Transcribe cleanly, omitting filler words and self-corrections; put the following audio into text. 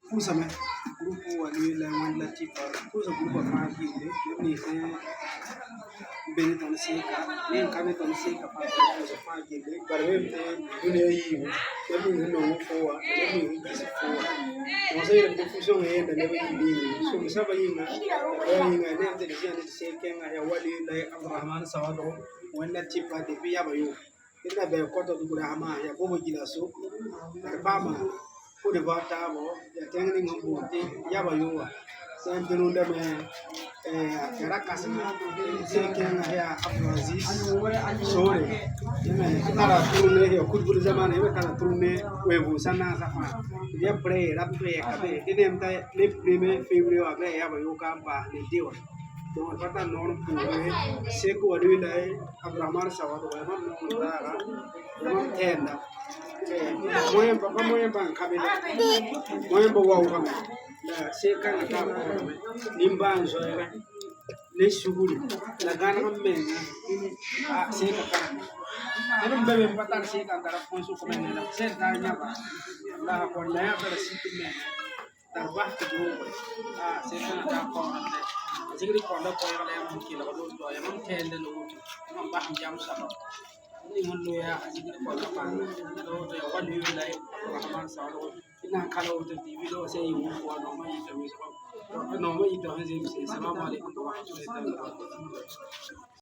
Pʋʋsame groupe wa la wẽnd la tɩpa pʋʋsa groupa fãa gilli neb nins n be ne tõnd sɛka ne n ka ne tõnd sɛka fãa pʋʋsa fãa gilli bara beeme tɩ dũniyã yiibu neb nins n nong fo wa neb nins n gis fo wa. Donc sã yeelame tɩ fu-sõngã yẽnda neb n yĩmb yĩnga sõng soabã yĩnga ya yĩnga ne tɩ d zĩ ne tɩ sẽn kẽnga ya wali la Abdurahman Sawadogo wẽnda tɩpa depuis yaba yo d na bɩ kɔtɔ dugr ya bobo gilaso la d paama Côte d'Ivoire taabo ya tẽng ning sẽn boond tɩ yaba yo wã sã n tɩ rũndã me a ra kãsema sẽn kẽnga yaa Abdulaziz Sore yẽ me tara tournée ya kudbd zamane yẽ me tara tournée weebu sã naasã fãa d ya prɛ rat tɩ yɛka be tɩ nem t'a le 1er février wã bɩ ya yaba yo ka n paas ne de wã. Donc d pa tar noor n pʋʋsde sek wa rɩɩla Abdurahman Sawadogo ya mam nong n taaga ya mam tɛɛnda moyen pa moyen pa n ka be moyen pa waoogame la sek kãngã taab paoogame nimbãan-zoeere ne sugri la gãneg n menga a seka kãname ned n be be n pa tar seka n tara põs sʋk menga la sẽn tar yãba la a kõn la yã tara sik n menga t'a bas tɩ droogre a sek kãngã taab paoogame zigr kõnda koɛɛg la yãmb sẽn kelgd woto yaa mam tɛɛnda la woto mam bas n yam soaba ning sẽn loeea a zigr kõnda pãnga la woto ya waliyu la Abdurahman Sawadogo tɩ na n kala woto tɩ video sẽn yɩ wʋm pʋga noomã yita wɩsgɔ noomã yita sẽn zemse. Salamu alaikum wa rahmatullahi taala wa barakatuh.